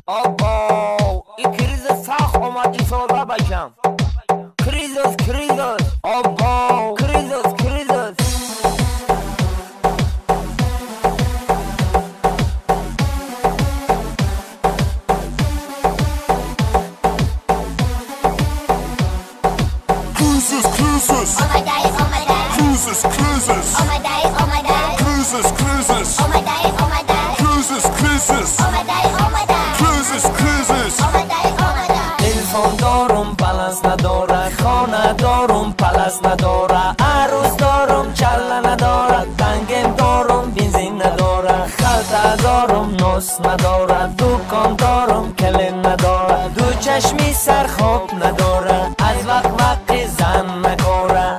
Обо, и кризис сах омад исода бачам. Кризис, кризис, обо, кризис, кризис. Кризис, кризис. Oh my God, oh my God. Кризис, кризис. Oh my God, oh my God. Кризис, кризис. Oh my God, oh my God. Кризис, кризис. Oh my God, oh my God. Кризис, кризис. Oh my God, oh my God. Телефон дорум, баланс надора, хона дорум, палас надора, арӯс дорум, чалла надора, тангем дорум, бензин надора, халта дорум, нос надора, дукон дорум, келин надора, ду чашми сар хоб надора, аз вақт вақти зан накора.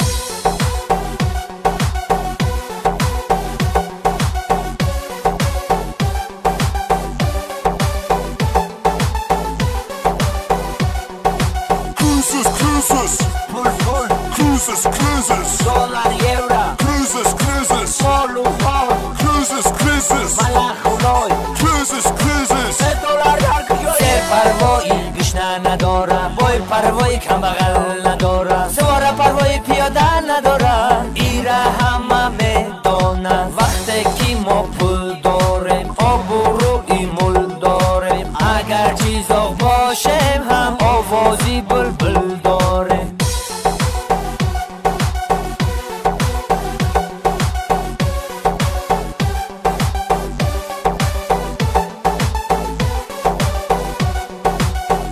Кризис, кризис. Пул, пул, Кризис, кризис. доллар, евро, Кризис, кризис. молу хор, Кризис, кризис. малахулой. Кризис, кризис. Доллар дар куҷое? Се парвои гушна надора, бой парвои камбағал надора, савора парвои пиёда надора. Ира ҳама медона, вақте ки мо пул дорем, обрӯи мул дорем. Агар чизоқ бошем ҳам овози булбул дорем.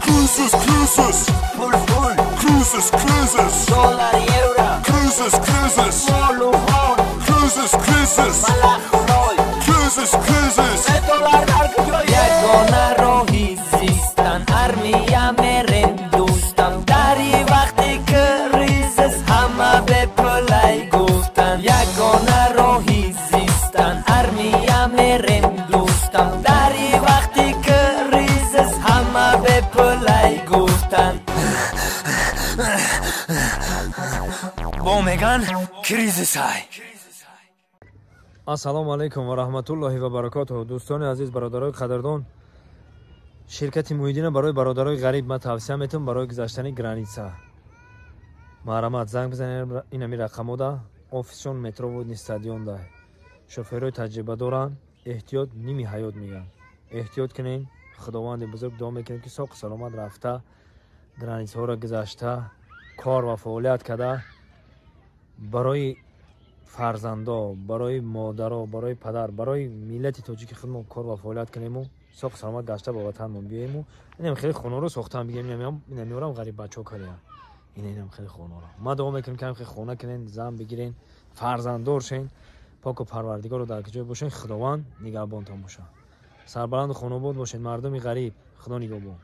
Кризис, кризис. Пул, пул, Кризис, кризис. доллар, евро, Кризис, кризис. молу хор, Кризис, кризис. малахулой. Кризис, кризис. Доллар дар куҷое? Ягона роҳи зистан армия мерем дӯстам. Дари вақти кризис ҳама бепулай гуфтан. Ягона роҳи зистан армия мерем дӯстам. Дари вақти кризис ҳама бепулай гуфтан. Бо меган кризисай. Ассалому алайкум ва раҳматуллоҳи ва баракотуҳ. Дӯстони азиз, бародарои қадрдон, ширкати Муҳиддина барои бародарои ғариб ман тавсия метавам барои гузаштани граница. Марҳамат, занг бизанед инами рақамода, офисшон метро Водни стадионда. Шоферҳои таҷриба доранд, эҳтиёт ними ҳаёт мегӯянд. Эҳтиёт кунед, Худованди бузург дуо мекунем, ки соқу саломат рафта, границаҳоро гузашта, кор ва фаъолият карда, барои фарзандо, барои модаро, барои падар, барои миллати тоҷики худмон кор ва фаъолият кунему, соқу саломат гашта ба ватанмон биёему. Инам хеле хонаро сохтан бигем, инамиёрам ғариб бачаҳо кария. Инам хеле хонаро. Ман дуо мекунем, ки хеле хона кунен, зан бигирен, фарзанддор шен, поку парвардигоро дар ҷой бошен, Худованд нигаҳбонтон бошад. Сарбаланду хонобод бошед, мардуми ғариб, Худо нигаҳбон.